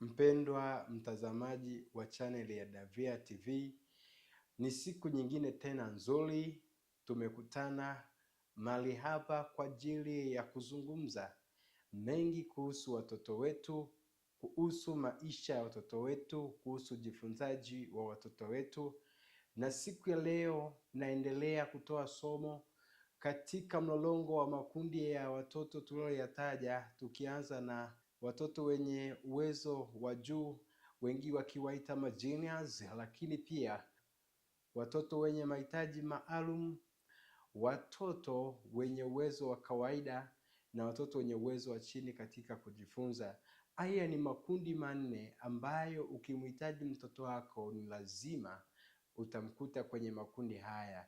Mpendwa mtazamaji wa chaneli ya Davia TV, ni siku nyingine tena nzuri tumekutana mahali hapa kwa ajili ya kuzungumza mengi kuhusu watoto wetu, kuhusu maisha ya watoto wetu, kuhusu ujifunzaji wa watoto wetu. Na siku ya leo naendelea kutoa somo katika mlolongo wa makundi ya watoto tuliyoyataja, tukianza na watoto wenye uwezo wa juu, wengi wakiwaita magenius, lakini pia watoto wenye mahitaji maalum, watoto wenye uwezo wa kawaida na watoto wenye uwezo wa chini katika kujifunza. Haya ni makundi manne ambayo ukimhitaji mtoto wako ni lazima utamkuta kwenye makundi haya.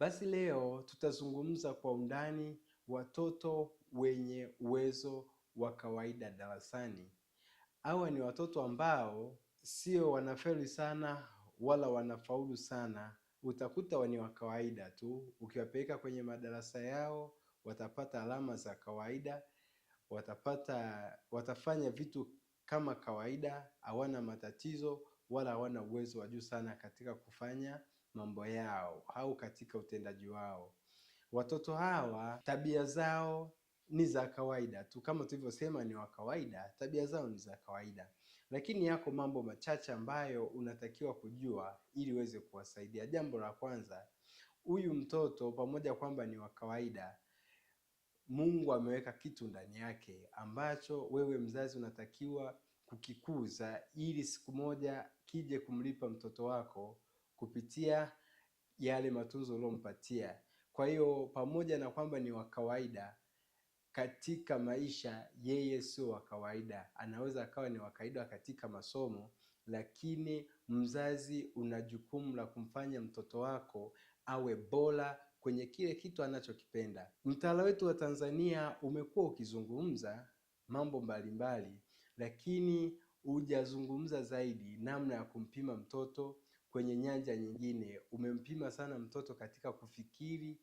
Basi leo tutazungumza kwa undani watoto wenye uwezo wa kawaida darasani. Hawa ni watoto ambao sio wanafeli sana wala wanafaulu sana, utakuta ni wa kawaida tu. Ukiwapeleka kwenye madarasa yao watapata alama za kawaida, watafanya vitu kama kawaida, hawana matatizo wala hawana uwezo wa juu sana katika kufanya mambo yao au katika utendaji wao. Watoto hawa tabia zao ni za kawaida tu, kama tulivyosema ni wa kawaida, tabia zao ni za kawaida, lakini yako mambo machache ambayo unatakiwa kujua ili uweze kuwasaidia. Jambo la kwanza, huyu mtoto pamoja kwamba ni wa kawaida, Mungu ameweka kitu ndani yake ambacho wewe mzazi unatakiwa kukikuza ili siku moja kije kumlipa mtoto wako kupitia yale matunzo uliompatia. Kwa hiyo pamoja na kwamba ni wa kawaida katika maisha, yeye sio wa kawaida. Anaweza akawa ni wa kawaida katika masomo, lakini mzazi una jukumu la kumfanya mtoto wako awe bora kwenye kile kitu anachokipenda. Mtaala wetu wa Tanzania umekuwa ukizungumza mambo mbalimbali, lakini hujazungumza zaidi namna ya kumpima mtoto kwenye nyanja nyingine. Umempima sana mtoto katika kufikiri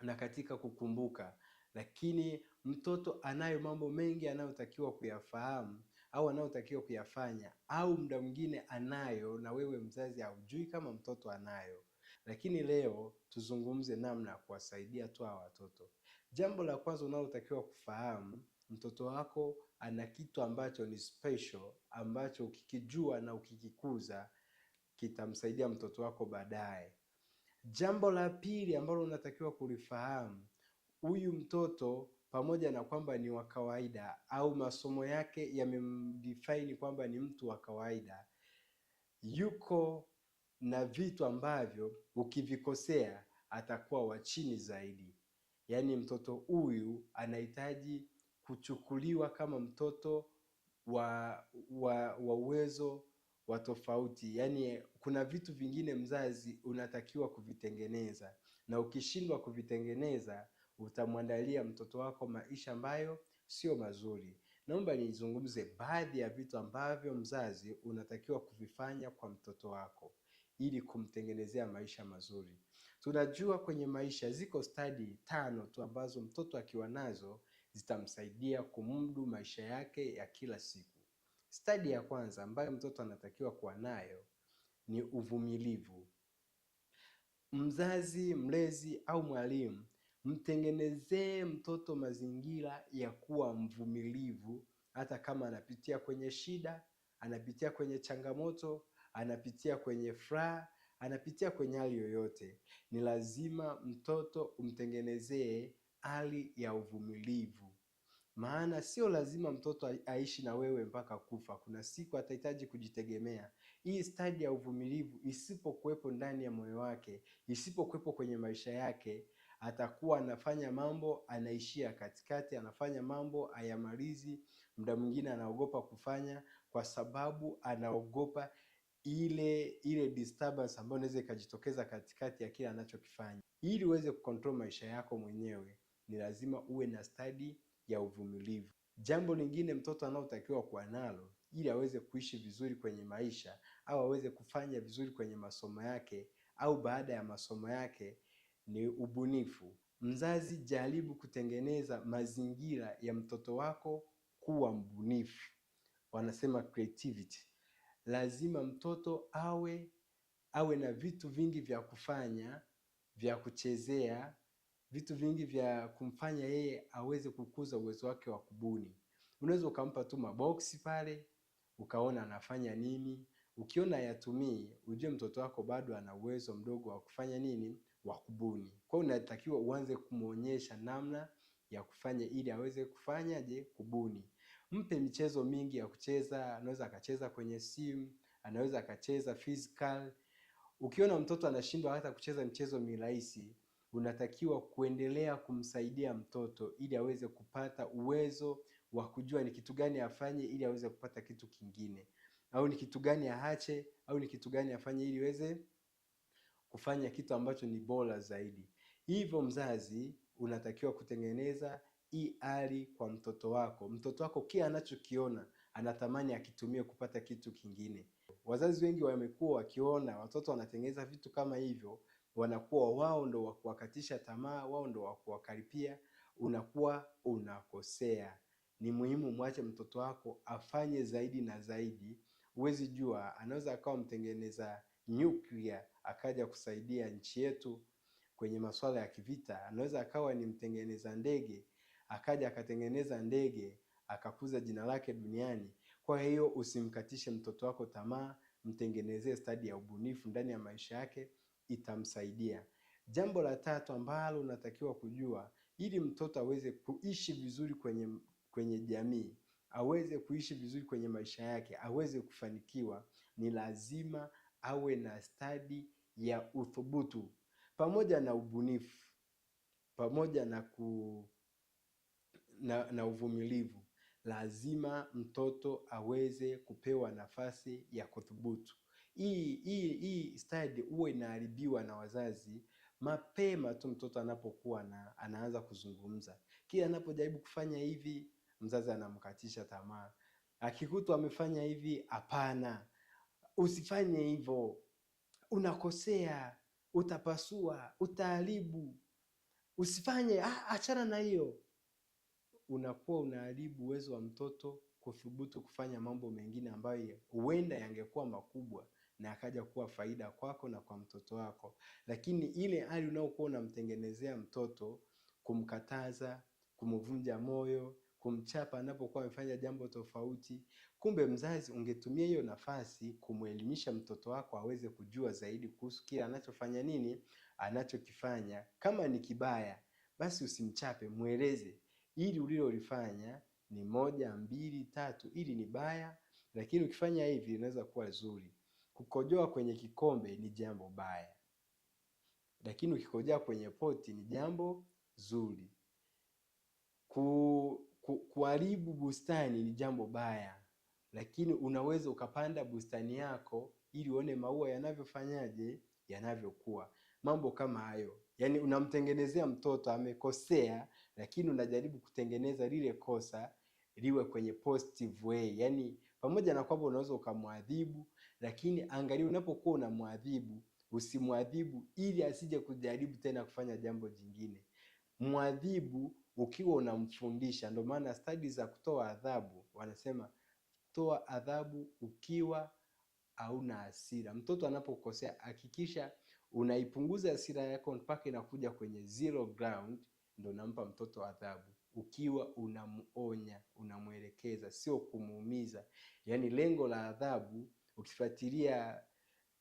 na katika kukumbuka, lakini mtoto anayo mambo mengi anayotakiwa kuyafahamu au anayotakiwa kuyafanya, au muda mwingine anayo na wewe mzazi haujui kama mtoto anayo. Lakini leo tuzungumze namna ya kuwasaidia tu hawa watoto. Jambo la kwanza unalotakiwa kufahamu, mtoto wako ana kitu ambacho ni special, ambacho ukikijua na ukikikuza kitamsaidia mtoto wako baadaye. Jambo la pili ambalo unatakiwa kulifahamu, huyu mtoto pamoja na kwamba ni wa kawaida au masomo yake yamemdefine kwamba ni mtu wa kawaida, yuko na vitu ambavyo ukivikosea atakuwa wa chini zaidi. Yaani mtoto huyu anahitaji kuchukuliwa kama mtoto wa uwezo wa tofauti. Yaani kuna vitu vingine mzazi unatakiwa kuvitengeneza, na ukishindwa kuvitengeneza utamwandalia mtoto wako maisha ambayo sio mazuri. Naomba nizungumze baadhi ya vitu ambavyo mzazi unatakiwa kuvifanya kwa mtoto wako ili kumtengenezea maisha mazuri. Tunajua kwenye maisha ziko stadi 5 tu ambazo mtoto akiwa nazo zitamsaidia kumudu maisha yake ya kila siku. Stadi ya kwanza ambayo mtoto anatakiwa kuwa nayo ni uvumilivu. Mzazi, mlezi au mwalimu, mtengenezee mtoto mazingira ya kuwa mvumilivu, hata kama anapitia kwenye shida, anapitia kwenye changamoto, anapitia kwenye furaha, anapitia kwenye hali yoyote. Ni lazima mtoto umtengenezee hali ya uvumilivu. Maana sio lazima mtoto aishi na wewe mpaka kufa. Kuna siku atahitaji kujitegemea. Hii stadi ya uvumilivu isipokuwepo ndani ya moyo wake, isipokuwepo kwenye maisha yake, atakuwa anafanya mambo anaishia katikati, anafanya mambo hayamalizi, muda mwingine anaogopa kufanya kwa sababu anaogopa ile disturbance ambayo inaweza ikajitokeza katikati ya kile anachokifanya. Ili uweze kucontrol maisha yako mwenyewe, ni lazima uwe na stadi ya uvumilivu. Jambo lingine mtoto anaotakiwa kuwa nalo ili aweze kuishi vizuri kwenye maisha, au aweze kufanya vizuri kwenye masomo yake au baada ya masomo yake ni ubunifu. Mzazi, jaribu kutengeneza mazingira ya mtoto wako kuwa mbunifu. Wanasema creativity. Lazima mtoto awe na vitu vingi vya kufanya, vya kuchezea, vitu vingi vya kumfanya yeye aweze kukuza uwezo wake wa kubuni. Unaweza ukampa tu maboksi pale, ukaona anafanya nini. Ukiona hayatumii, ujue mtoto wako bado ana uwezo mdogo wa kufanya nini, wa kubuni. Kwa hiyo unatakiwa uanze kumuonyesha namna ya kufanya ili aweze kufanyaje, kubuni. Mpe michezo mingi ya kucheza, anaweza akacheza kwenye simu, anaweza akacheza physical. Ukiona mtoto anashindwa hata kucheza michezo mirahisi, unatakiwa kuendelea kumsaidia mtoto ili aweze kupata uwezo wa kujua ni kitu gani afanye ili aweze kupata kitu kingine, au ni kitu gani aache, au ni kitu gani afanye ili aweze kufanya kitu ambacho ni bora zaidi. Hivyo mzazi unatakiwa kutengeneza hii hali kwa mtoto wako. Mtoto wako kila anachokiona anatamani akitumie kupata kitu kingine. Wazazi wengi wamekuwa wakiona watoto wanatengeneza vitu kama hivyo, wanakuwa wao ndo wa kuwakatisha tamaa, wao ndo wa kuwakaripia. Unakuwa unakosea. Ni muhimu mwache mtoto wako afanye zaidi na zaidi. Huwezi jua, anaweza akawa mtengeneza nuclear akaja kusaidia nchi yetu kwenye masuala ya kivita. Anaweza akawa ni mtengeneza ndege akaja akatengeneza ndege akakuza jina lake duniani. Kwa hiyo usimkatishe mtoto wako tamaa, mtengenezee stadi ya ubunifu ndani ya maisha yake, itamsaidia. Jambo la tatu ambalo unatakiwa kujua ili mtoto aweze kuishi vizuri kwenye jamii, aweze kuishi vizuri kwenye maisha yake, aweze kufanikiwa, ni lazima awe na stadi ya uthubutu pamoja na ubunifu, pamoja na uvumilivu. Lazima mtoto aweze kupewa nafasi ya kuthubutu. Hii stadi huwa inaharibiwa na wazazi mapema tu mtoto anapokuwa na anaanza kuzungumza. Kila anapojaribu kufanya hivi, mzazi anamkatisha tamaa. Akikutwa amefanya hivi, hapana, usifanye hivyo, unakosea, utapasua, utaharibu, usifanye, achana na hiyo. Unakuwa unaharibu uwezo wa mtoto kuthubutu kufanya mambo mengine ambayo huenda yangekuwa makubwa na akaja kuwa faida kwako na kwa mtoto wako. Lakini ile hali unayokuwa unamtengenezea mtoto, kumkataza, kumvunja moyo, kumchapa anapokuwa amefanya jambo tofauti, kumbe mzazi ungetumia hiyo nafasi kumuelimisha mtoto wako aweze kujua zaidi kuhusu kile anachofanya nini, anachokifanya. Kama ni kibaya, basi usimchape, mueleze ili ulilolifanya ni 1, 2, 3, ili ni baya, lakini ukifanya hivi inaweza kuwa zuri. Kukojoa kwenye kikombe ni jambo baya, lakini ukikojoa kwenye poti ni jambo zuri. Kuharibu bustani ni jambo baya, lakini unaweza ukapanda bustani yako ili uone maua yanavyofanyaje, yanavyokuwa. Mambo kama hayo. Yaani unamtengenezea mtoto amekosea, lakini unajaribu kutengeneza lile kosa liwe kwenye positive way. Yaani pamoja na kwamba unaweza ukamwadhibu, lakini angalia unapokuwa unamwadhibu, usimwadhibu ili asije kujaribu tena kufanya jambo jingine. Mwadhibu ukiwa unamfundisha. Ndio maana studies za kutoa adhabu wanasema toa adhabu ukiwa hauna hasira. Mtoto anapokosea hakikisha unaipunguza hasira yako mpaka inakuja kwenye zero ground, ndio unampa mtoto adhabu ukiwa unamuonya, unamuelekeza, sio kumuumiza. Yaani lengo la adhabu, ukifuatilia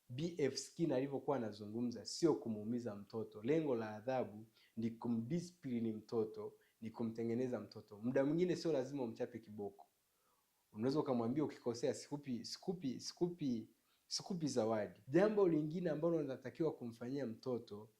B.F. Skinner alivyokuwa anazungumza, sio kumuumiza mtoto. Lengo la adhabu ni kumdiscipline mtoto, ni kumtengeneza mtoto. Muda mwingine sio lazima umchape kiboko. Unaweza ukamwambia ukikosea sikupi zawadi. Jambo lingine ambalo unatakiwa kumfanyia mtoto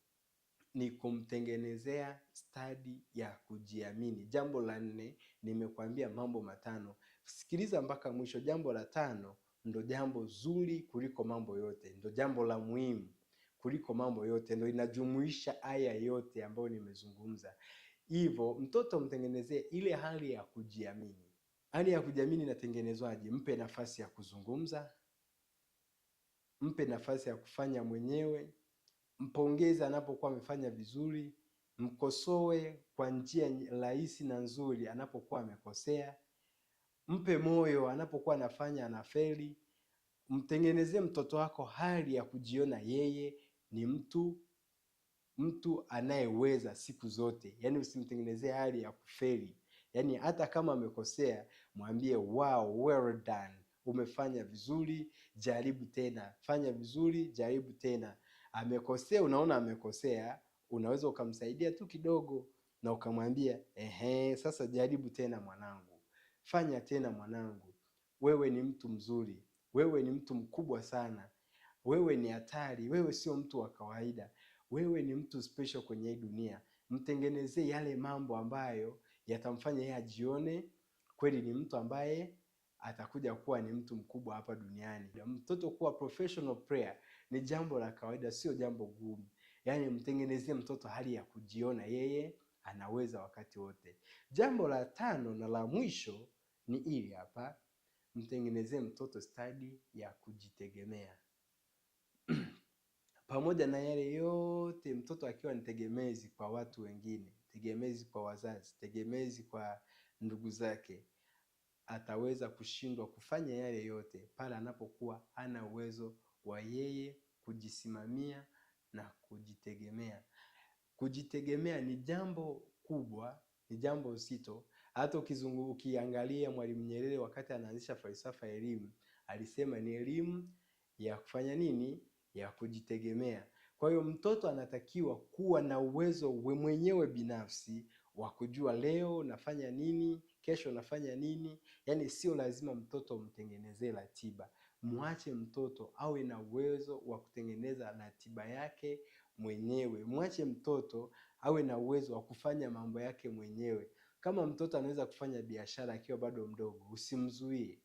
ni kumtengenezea stadi ya kujiamini. Jambo la 4, nimekuambia mambo 5. Sikiliza mpaka mwisho. Jambo la 5 ndo jambo zuri kuliko mambo yote, ndo jambo la muhimu kuliko mambo yote, ndo inajumuisha haya yote ambayo nimezungumza. Hivyo mtoto mtengenezee ile hali ya kujiamini. Hali ya kujiamini inatengenezwaje? Mpe nafasi ya kuzungumza, Mpe nafasi ya kufanya mwenyewe, mpongeze anapokuwa amefanya vizuri, mkosoe kwa njia rahisi na nzuri anapokuwa amekosea, mpe moyo anapokuwa anafanya anafeli. Mtengenezee mtoto wako hali ya kujiona yeye ni mtu anayeweza siku zote. Yaani usimtengenezee hali ya kufeli. Yaani hata kama amekosea, mwambie wow, well done, umefanya vizuri, jaribu tena, fanya vizuri, jaribu tena. Amekosea, unaona amekosea, unaweza ukamsaidia tu kidogo na ukamwambia ehe, sasa jaribu tena mwanangu, fanya tena mwanangu, wewe ni mtu mzuri, wewe ni mtu mkubwa sana, wewe ni hatari, wewe sio mtu wa kawaida, wewe ni mtu special kwenye hii dunia. Mtengenezee yale mambo ambayo yatamfanya yeye ajione kweli ni mtu ambaye atakuja kuwa ni mtu mkubwa hapa duniani. Mtoto kuwa professional player ni jambo la kawaida, sio jambo gumu. Yaani mtengenezee mtoto hali ya kujiona yeye anaweza wakati wote. Jambo la tano na la mwisho ni hili hapa, mtengenezee mtoto stadi ya kujitegemea. Pamoja na yale yote, mtoto akiwa ni tegemezi kwa watu wengine, tegemezi kwa wazazi, tegemezi kwa ndugu zake, ataweza kushindwa kufanya yale yote pale anapokuwa hana uwezo wa yeye kujisimamia na kujitegemea. Kujitegemea ni jambo kubwa, ni jambo zito. Hata ukiangalia Mwalimu Nyerere wakati anaanzisha falsafa ya elimu, alisema ni elimu ya kufanya nini? Ya kujitegemea. Kwa hiyo mtoto anatakiwa kuwa na uwezo mwenyewe binafsi wa kujua leo nafanya nini, kesho nafanya nini. Yaani sio lazima mtoto umtengenezee ratiba. Mwache mtoto awe na uwezo wa kutengeneza ratiba yake mwenyewe. Mwache mtoto awe na uwezo wa kufanya mambo yake mwenyewe. Kama mtoto anaweza kufanya biashara akiwa bado mdogo, usimzuie.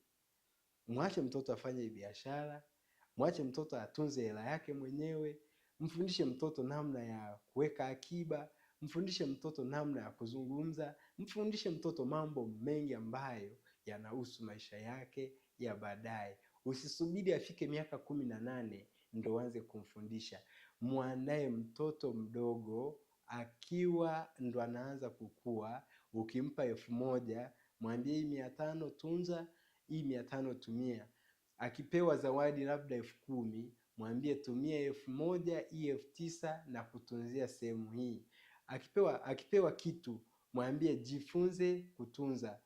Mwache mtoto afanye biashara, mwache mtoto atunze hela yake mwenyewe, mfundishe mtoto namna ya kuweka akiba, mfundishe mtoto namna ya kuzungumza, mfundishe mtoto mambo mengi ambayo yanahusu maisha yake ya baadaye. Usisubiri afike miaka 18 ndio uanze kumfundisha. Muandae mtoto mdogo akiwa ndo anaanza kukua. Ukimpa 1000, mwambie hii 500 tunza, hii 500 tumia. Akipewa zawadi labda 10,000, mwambie tumia 1000, hii 9,000 na kutunzia sehemu hii. Akipewa kitu, mwambie jifunze kutunza.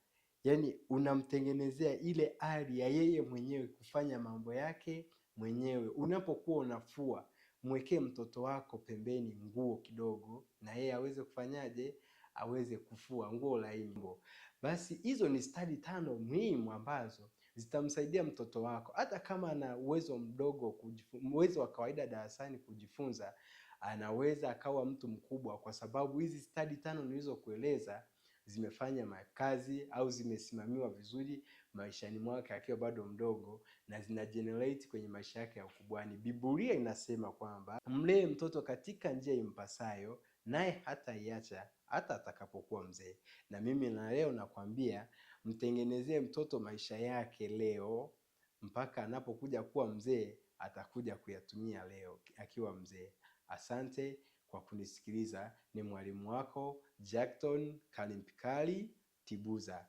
Yaani unamtengenezea ile hali ya yeye mwenyewe kufanya mambo yake mwenyewe. Unapokuwa unafua, mwekee mtoto wako pembeni nguo kidogo na yeye aweze kufanyaje? Aweze kufua nguo laini. Basi hizo ni stadi 5 muhimu ambazo zitamsaidia mtoto wako hata kama ana uwezo mdogo, uwezo wa kawaida darasani kujifunza, anaweza akawa mtu mkubwa, kwa sababu hizi stadi 5 nilizokueleza zimefanya makazi au zimesimamiwa vizuri maishani mwake akiwa bado mdogo, na zina generate kwenye maisha yake ya ukubwani. Biblia inasema kwamba mlee mtoto katika njia impasayo, naye hataiacha hata atakapokuwa mzee. Na mimi na leo nakwambia, mtengenezee mtoto maisha yake leo, mpaka anapokuja kuwa mzee atakuja kuyatumia leo akiwa mzee. Asante kwa kunisikiliza. Ni mwalimu wako Jackton Kalimpikali Tibuza.